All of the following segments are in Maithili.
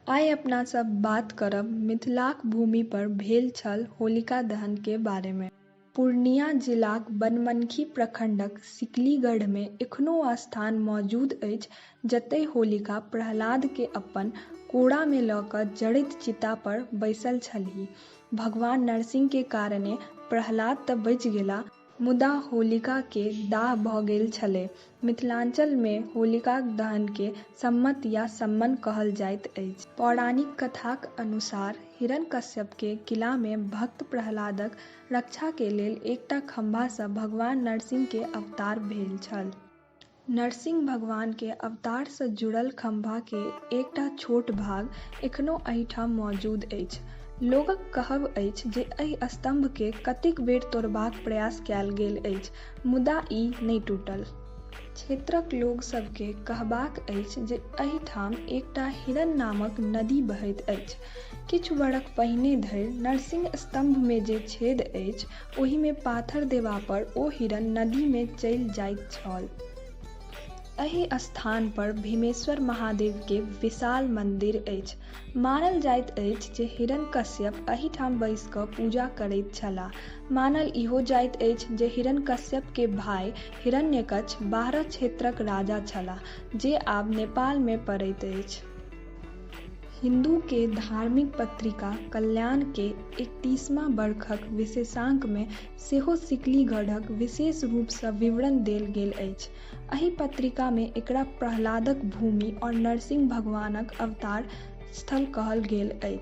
आइ अपना सब बात करब मिथिलाक भूमि पर भेल छल होलिका दहन के बारे में। पूर्णिया जिलाक बनमनखी प्रखंडक सिकलीगढ़ मे एखनो ओ स्थान मौजूद अछि जतय होलिका प्रह्लाद के अपन कोरा मे ल क जरैत चिता पर बैसल छलीह। भगवान नरसिंह के कारणे प्रह्लाद त बचि गेलाह, मुदा होलिका के दाह भ गेल छलै। मिथिलांचल मे होलिकाक दहन के सम्मत या सम्मन कहल जाइत अछि। पौराणिक कथाक अनुसार हिरण्यकश्यप के किला मे भक्त प्रह्लादक रक्षा के लेल एकटा खंभा सँ भगवान नरसिंह के अवतार भेल छल। नरसिंह भगवान के अवतार सँ जुड़ल खंभा के एकटा छोट भाग एखनो एहिठाम मौजूद अछि। लोकक कहब अछि जे एहि स्तंभ के कतेक बेर तोड़बाक प्रयास कयल गेल अछि, मुदा ई नहि टूटल। क्षेत्रक लोक सभ के कहबाक अछि जे एहिठाम एकटा हिरण नामक नदी बहैत अछि। किछु बरख पहिने धरि नरसिंह स्तंभ मे जे छेद अछि ओहि मे पाथर देबा पर ओ हिरण नदी मे चलि जाइत छल। एहि स्थान पर भीमेश्वर महादेव के विशाल मंदिर अछि। मानल जाइत अछि जे हिरण्यकश्यप एहिठाम बैसि क पूजा करैत छलाह। मानल इहो जाइत अछि जे हिरण्यकश्यप के भाई हिरण्यकक्ष बारह क्षेत्रक राजा छलाह, जे आब नेपाल मे पड़ैत अछि। हिन्दू के धार्मिक पत्रिका कल्याण के 31वां बरखक विशेषांक मे सेहो सिकलीगढ़क विशेष रूप सँ विवरण देल गेल अछि। एहि पत्रिका मे एकरा प्रह्लादक भूमि और नरसिंह भगवानक अवतार स्थल कहल गेल अछि।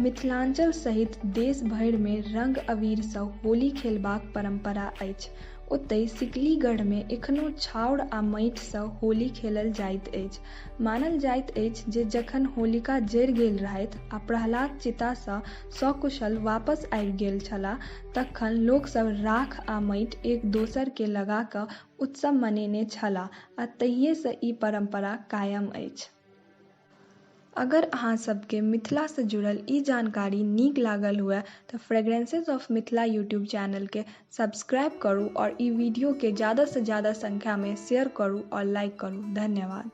मिथिलांचल सहित देश भरि मे रंग अबीर सँ होली खेलबाक परंपरा अछि। ओतहि सिकलीगढ़ मे एखनो छाउर आ माटि सँ होली खेलल जाइत अछि। मानल जाइत अछि जे जखन होलिका जरि गेल रहथि आ प्रह्लाद चिता सँ सकुशल वापस आबि गेल छलाह तखन लोक सब राख आ माटि एक दोसर के लगा क उत्सव मनेने छलाह आ तहिये सँ ई परंपरा कायम अछि। अगर अहाँ सबके मिथिला सँ जुड़ल ई जानकारी नीक लागल हुए तऽ fragrances of Mithila YouTube channel के सब्सक्राइब करू और ई वीडियो के ज्यादा सँ ज्यादा संख्या में शेयर करू और लाइक करू। धन्यवाद।